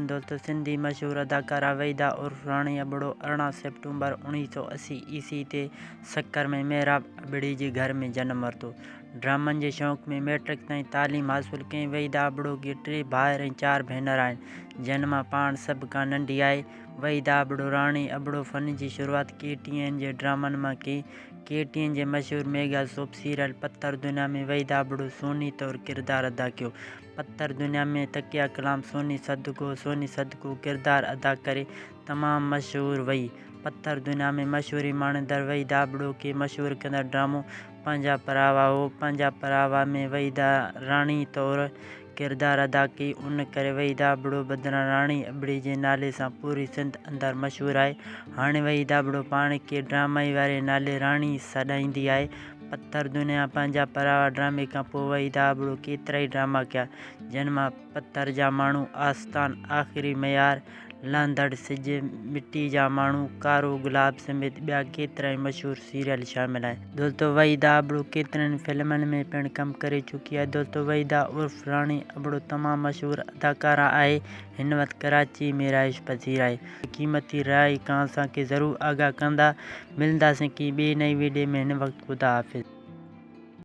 دوستو سنڌي مشهور اداڪارا وحيده عرف راڻي ابڙو 18 سيپٽمبر 1980 عيسوي تي سکر ۾ محراب ابڙي جي گهر ۾ جنم ورتو. ڊرامن جي شوق ۾ مئٽرڪ تائين تعليم حاصل ڪئي. وحيده ابڙو کي ٽي ڀائر ۽ چار ڀينر آهن، جن مان پاڻ سڀ کان ننڍي آهي. وحيده ابڙو راڻي ابڙو فن جي شروعات ڪي ٽي اين جي ڊرامن مان ڪئي. ڪي ٽي اين جي مشهور ميگا سوپ سيريل پٿر دنيا ۾ وحيده ابڙو سوني طور ڪردار ادا ڪيو. پٿر دنيا ۾ تڪيه ڪلام سوني صدقو سوني صدقو ڪردار ادا ڪري تمام مشهور وئي. پٿر دنيا ۾ مشهوري ماڻيندڙ وحيده ابڙو کي مشهور ڪندڙ ڊرامو پنهنجا پراوا هو. پنهنجا پراوا ۾ وحيده راڻي طور ڪردار ادا ڪئي ان ڪري وحيده ابڙو بدران راڻي ابڙي جي نالي سان پوري سنڌ اندر مشهور آهي. هاڻي وحيده ابڙو پاڻ کي ڊرامائي واري نالي راڻي سڏائيندي آهي. پٿر دنيا پنهنجا پراوا ڊرامي کان پوء وحيده ابڙو ڪيترائي ڊراما ڪيا، جن مان پٿر جا ماڻهو، آستان، آخري معيار، لهندڙ سج، مٽي جا ماڻهو، ڪارو گلاب سميت ٻيا ڪيترائي مشهور سيريل شامل آهن. دوستو وحيده ابڙو ڪيترين فلمن ۾ پڻ ڪم ڪري چڪي آهي. دوستو وحيده عرف راڻي ابڙو تمام مشهور اداڪاره آهي. هن وقت ڪراچي ۾ رهائش پذير آهي. قيمتي راء کان اسان کي ضرور آگاهه ڪندا. ملنداسين ڪنهن ٻي نئين ويڊيو ۾ هن وقت خدا حافظ.